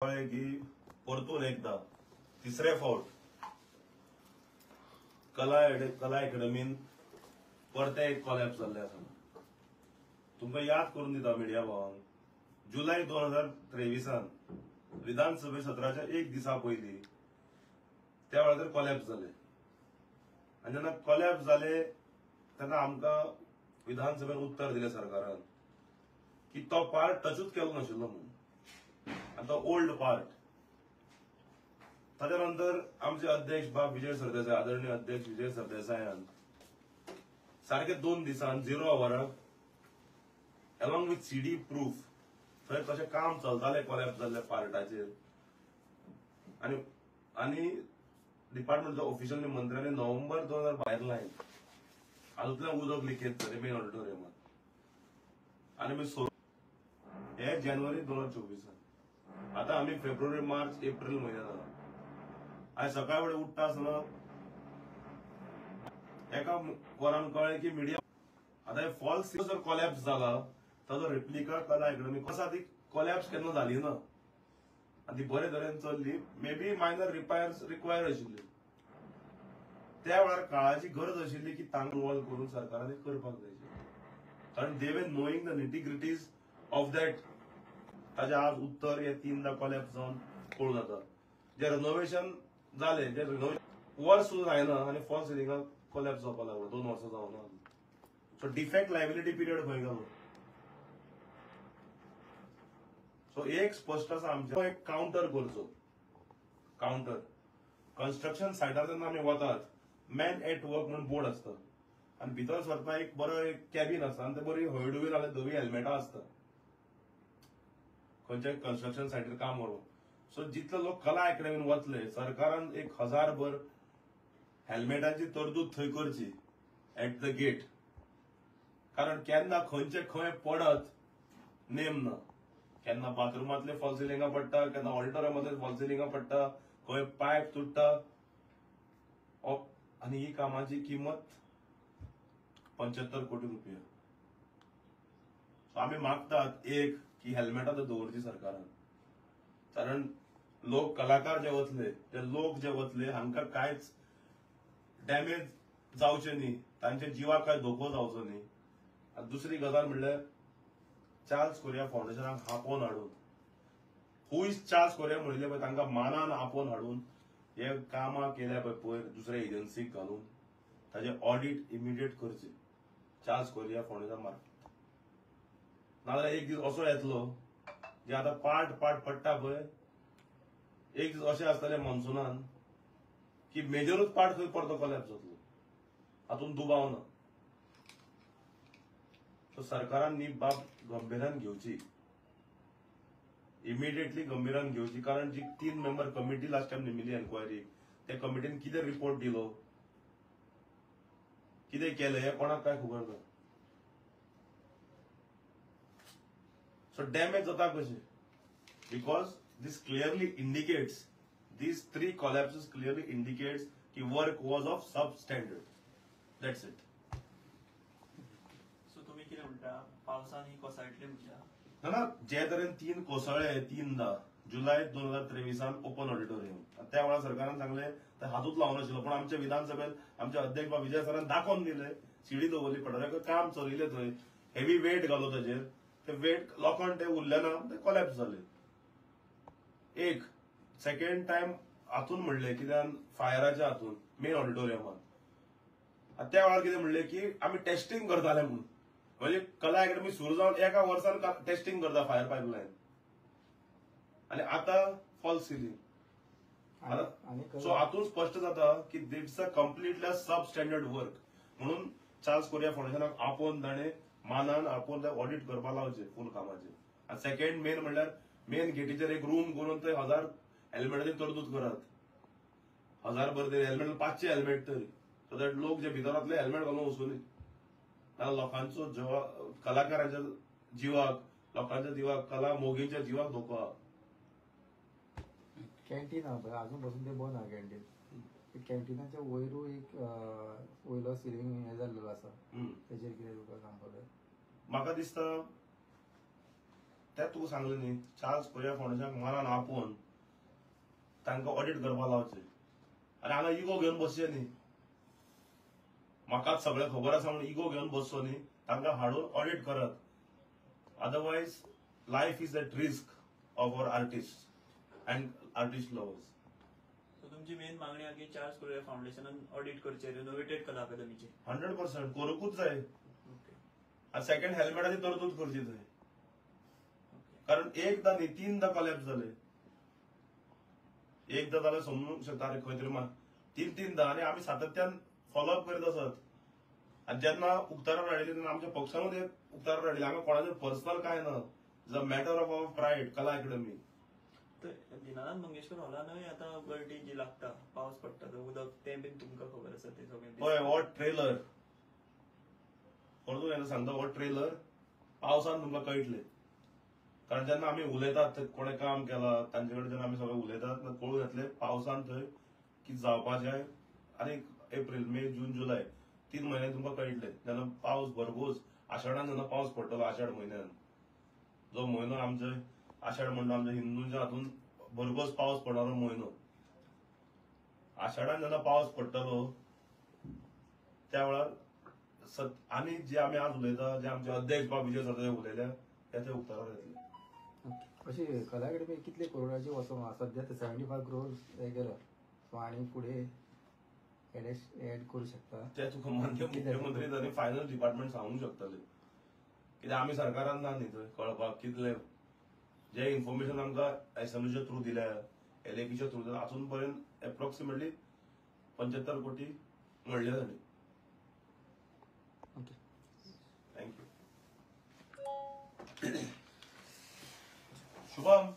कळ्ळें की परतून एकदा तिसरे फावट कला कला अकॅडमीन परते एक कॉलॅप्स जाल्ले आसा. तुमकां याद करून दिता मिडिया भावांक, जुलय 2023 विधानसभे सत्राच्या एक दिसा पयलीं त्या वेळार कॉलॅप्स जाले आनी जेन्ना कॉलॅप्स जाले तेन्ना आमकां विधानसभेन उत्तर दिलें सरकारान की तो पार्ट टचूच केलो नाशिल्लो म्हणून, आनी तो ओल्ड पार्ट. ताच्या नंतर आमचे अध्यक्ष बाब विजय सरदेसाय, आदरणीय अध्यक्ष विजय सरदेसायान सारके 2 दिसान 0 आवराक अलॉंग विथ सीडी प्रूफ थंय कशें काम चलतालें कॉलॅप्स जाल्ल्या पार्टाचेर आनी आनी डिपार्टमेंटच्या ऑफिशियल मंत्र्यांनी नोव्हेंबर 2022 लायन हातूंतल्यान उदक लिकेज जालें मेन ऑडिटोरियमात आनी मागीर हे जानेवारी 2024. आतां आमी फेब्रुवारी, मार्च, एप्रील म्हयन्यात आसा. आयज सकाळ फुडें उठ्ठा आसतना एका वरान कळ्ळें की मिडिया आतां हे फॉल्स जर कॉलॅप्स जाला ताजो रिप्लिका कला अकॅडमी आसा ती कॉलॅप्स केन्ना जाली ना आनी ती बरे तरेन चल्ली, may be minor repairs required आशिल्ली. त्या वेळार काळाची गरज आशिल्ली की तांकां इन्वॉल्व करून सरकारान करपाक जाय, कारण they were knowing the nitty-gritties of that. ताजें आज उत्तर हे 3दा कॉलॅप्स जावन कळून जाता. जे रिनोवेशन जालें, जे रिनोवेशन वर्स सुद्दां जायना आनी फॉल्स सिलिंगाक कॉलॅप्स जावपाक लागलो 2 वर्सां जावना. सो डिफेक्ट लायबिलिटी पिरियड खंय गेलो? सो एक स्पश्ट आसा, आमचें एक कावंटर करचो. कावंटर कन्स्ट्रक्शन सायटार जेन्ना आमी वतात, मॅन एट वर्क म्हणून बोर्ड आसता आनी भितर सरता एक बरो एक कॅबीन आसता आनी ते बरी हळडुवी नाल्यार धवी हेल्मेटां आसता खंयच्याय कन्स्ट्रक्शन सायटीर काम करूंक. सो जितले लोक कला अकॅडमीन वतले, सरकारान 1000 भर हेल्मेटांची तरतूद थंय करची एट the gate, कारण केन्ना खंयचे खंय पडत नेम ना. केन्ना बाथरुमांतले फॉल्स सिलिंगां पडटा, केन्ना ऑडिटोरियमांतले फॉल्स सिलिंगां पडटा, खंय पायप तुट्टा. आनी ही कामाची किंमत 75 कोटी रुपया. सो आमी मागतात एक की हेल्मेटां तर दवरची सरकारान, कारण लोक कलाकार जे वतले, ते लोक जे वतले हांकां कांयच डॅमेज जावचें न्ही, तांच्या जिवाक कांय धोको जावचो न्ही. आनी दुसरी गजाल म्हणल्यार चार्ल्स कोरिया फावंडेशनाक आपोवन हाडून, who is Charles Korea म्हणिल्लें पळय, तांकां मानान आपोवन हाडून हे कामां केल्या पळय पयर दुसऱ्या एजन्सीक घालून ताजें ऑडिट इमिडिएट करचें चार्ल्स कोरिया फावंडेशन मार्फत. नाजाल्यार एक दीस असो येतलो जे आतां पार्ट पार्ट पडटा पळय, एक दीस अशें आसतलें मॉन्सुनान की मेजरूच पार्ट खंय परतो कॉलॅप्स जातलो, हातूंत दुबाव ना. सो सरकारान ही बाब गंभीरान घेवची, इमिडिएटली गंभीरान घेवची, कारण जी 3 मेंबर कमिटी लास्ट टायम नेमिल्ली एन्क्वायरी, त्या कमिटीन कितें रिपोर्ट दिलो, कितें केलें हें कोणाक कांय खबर ना. सो डॅमेज जाता कशें? Because this clearly indicates, these 3 collapses clearly indicates की work was of sub standard. That's it. So तुम्ही कितें म्हणटा, पावसान ही कोसळटली म्हणटा? ना ना, जे तरेन 3 कोसळ्ळे 3दा जुलय 2023 ओपन ऑडिटोरियम, त्या वेळार सरकारान सांगलें ते हातूच लावूं नाशिल्लो, पूण आमच्या विधानसभेन आमच्या अध्यक्ष बाब विजय सरान दाखोवन दिलें, सिडी दवरली, पडऱ्याक काम चलयलें, थंय हेवी वेट घालो ताजेर, ते वेट लोखंड ते उरलें ना, ते कॉलॅप्स जाले. एक सेकंड टायम हातून म्हणलें कित्यान फायराच्या हातून मेन ऑडिटोरियमान, त्या वेळार कितें म्हणलें की आमी टेस्टिंग करताले म्हणून, म्हणजे कला अकॅडमी सुरू जावन एका वर्सान टेस्टिंग करता फायर पायपलायन, आनी आतां फॉल्स सिलिंग. सो हातून स्पश्ट जाता की it's a completely sub standard work. म्हणून चार्ल्स कोरिया फावंडेशनाक आपोवन ताणें मानान आपोवन ऑडिट करपाक लावचें फूल कामाचें. आनी सेकंड मेन म्हणल्यार मेन गेटीचेर एक रूम करून थंय 1000 हेल्मेटाची तरतूद करात, 1000 भर तरी हेल्मेट, 500 हेल्मेट तरी, सो that लोक जे भितर वतले हेल्मेट घालून वचूं न्ही. नाजाल्यार लोकांचो कलाकारांच्या जिवाक, लोकांच्या जिवाक, कला मोगींच्या जिवाक धोको आहा. कॅन्टीन आहा पळय, अजून पसून ते बंद आहा कॅन्टीन. कॅन्टिनाच्या वयरूय एक वयलो सिलिंग हें जाल्लेलो आसा, तेजेर कितें तुका सांगपाक जाय? म्हाका दिसता ते तुका सांगलें न्ही, चार्ल्स कोरिया फावंडेशनाक मनान आपोवन तांकां ऑडिट करपाक लावचें आनी हांगा इगो घेवन बसचें न्ही. म्हाकाच सगळें खबर आसा म्हणून इगो घेवन बसचो न्ही, तांकां हाडून ऑडिट करात. Otherwise life is at risk of our artist and artist lovers. So तुमची मेन मागणी आहा की चार्ल्स कोरिया फावंडेशनान ऑडिट करचे रिनोवेटेड कला अकादमीचे. 100% करूंकूच जाय. ओके. आनी सेकंड हेल्मेटाची तरतूद करची थंय, कारण एकदा न्ही तीनदा कॉलॅप्स जाले. एकदा जाल्यार समजूंक शकता अरे खंय तरी तीन तीनदा, आनी आमी सातत्यान फॉलोअप करीत आसात. आनी जेन्ना उक्ताडार हाडिल्ले तेन्ना आमच्या पक्षानूच हे उक्ताडार हाडिल्ले. आमी कोणाचें पर्सनल कांय ना, is a matter of our pride Kala Academy. तर दिनानाथ मंगेशकर हॉलानूय आतां गळटी जी लागता, पावस पडटा तो उदक, तें बीन तुमकां खबर आसा तें सगळें? हय, हो ट्रेलर परतून एकदां सांगता, हो ट्रेलर पावसान तुमकां कळटलें. कारण जेन्ना आमी उलयतात थंय कोणें काम केलां तांचे कडेन जेन्ना आमी सगळे उलयतात तेन्ना कळून येतलें पावसान थंय कितें जावपाचें. आनी एप्रील, मे, जून, जुलय 3 म्हयने तुमकां कळटलें जेन्ना पावस भरघोस आषाढान जेन्ना पावस पडटलो, आषाढ म्हयन्यान जो म्हयनो आमचो आषाढ म्हणटा आमच्या हिंदूंच्या हातून भरघोस पावस पडणारो म्हयनो, आषाढान जेन्ना पावस पडटलो त्या वेळार आनी जे आमी आज उलयता, जे आमचे अध्यक्ष बाब विजय सरदेसाय उलयल्या ते ते उक्ताडार येतले. अशी कला अकॅडमी कितले करोडाची वचोंक आहा सध्या? ते 75 क्रोर्स हे गेला, सो आनी फुडें एड करूं शकता? ते तुका माननीय मुख्यमंत्री आनी फायनान्स डिपार्टमेंट सांगूंक शकतले, कित्याक आमी सरकारान ना न्ही थंय कळपाक कितले. जे इन्फॉर्मेशन आमकां एसएमयूच्या थ्रू दिल्या, एलएपीच्या थ्रू दिल्या, अजून पर्यंत एप्रॉक्सिमेटली 75 कोटी म्हणले जाले. ओके. Thank you. Shubham.